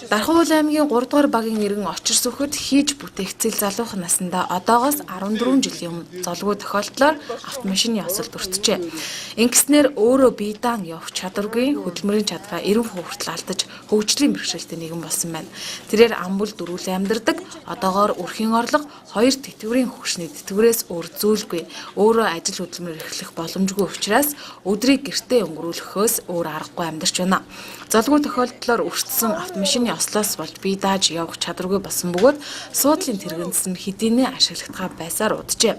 Дархан аймгийн 3 дугаар багийн иргэн Очирсүхэд хийж бүтээх цэл залуухан насандаа одоогоос 14 жилийн өмнө золгүй тохиолдлоор автомашины осолд өртжээ. Ингэснээр өөрөө бие даан явах чадваргүй, хөдөлмөрийн чадвараа 90% хүртэл алдаж хөгжлийн бэрхшээлтэй нэгэн болсон байна. Тэрээр ам бүл дөрвөлэн амьдардаг, одоогоор өрхийн орлого 2 тэтгэврийн хөгшний тэтгэврээс өөр зүйлгүй. Өөрөө ажил хөдөлмөр эрхлэх боломжгүй учраас өдрийг гэртээ өнгөрүүлэхөөс өөр аргагүй амьдарч байна. Золгүй тохиолдлоор өртсөн автомашины ослоос болж бие дааж явах чадваргүй болсон бөгөөд суудлын тэрэгнэс нь хэдийнэ ашиглагдгаа байсаар уджээ.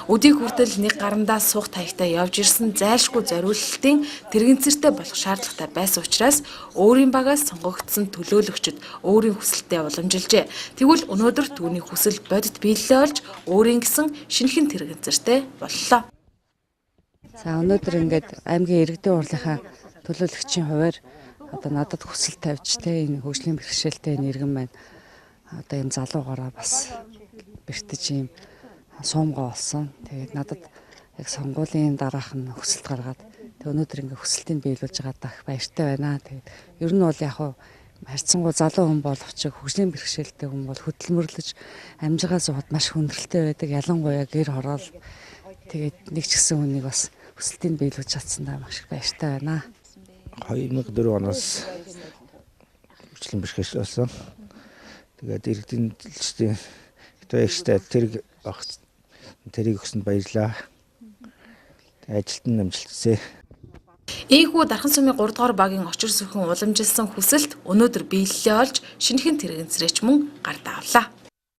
Өдийг хүртэл нэг гарандаа суух таягтай явж ирсэн зайлшгүй зориулалтын тэрэгнэцэртэй болох шаардлагатай байсан учраас өөрийн багаас сонгогдсон төлөөлөгчд өөрийн хүсэлтэд уламжилжээ. Тэгвэл өнөөдөр түүний хүсэл бодит биелэлээ олж өөрийн гэсэн шинэхэн тэрэгнэцэртэй боллоо. За өнөөдөр ингээд аймгийн иргэдийн хурлынхаа төлөөлөгчийн хуваар одоо надад хүсэл тавьж те энэ хөгжлийн бэрхшээлтэй энэ иргэн маань одоо ийм залуугаараа бас бэртэж ийм суумгаа болсон. Тэгээд надад яг сонгуулийн дараах нь хүсэлт гаргаад тэг өнөөдөр ингээ хүсэлтийг биелүүлж байгаадаа их баяртай байна. Тэгээд ер нь бол яг хуу харьцангуй залуу хүн боловч хөгжлийн бэрхшээлтэй хүн бол хөдөлмөрлөж амжиргаа зуухад маш хүндрэлтэй байдаг. Ялангуяа гэр хороол тэгээд нэг ч гэсэн хүнийг бас хүсэлтийг биелүүлж чадсандаа маш их баяртай байна. 2004 оноос хөгжлийн бэрхшээл болсон. Тэгээд иргэдийн төлчдийн хэвчтэй тэрэг тэрийг өгсөнд баярлалаа. Ажилд нь амжилт хүсье. Ийхүү Дархан сумын 3 дугаар багийн Очирсүхэн уламжилсан хүсэлт өнөөдөр биелэлээ олж шинэхэн тэрэгнэцрээч мөн гар даавлаа.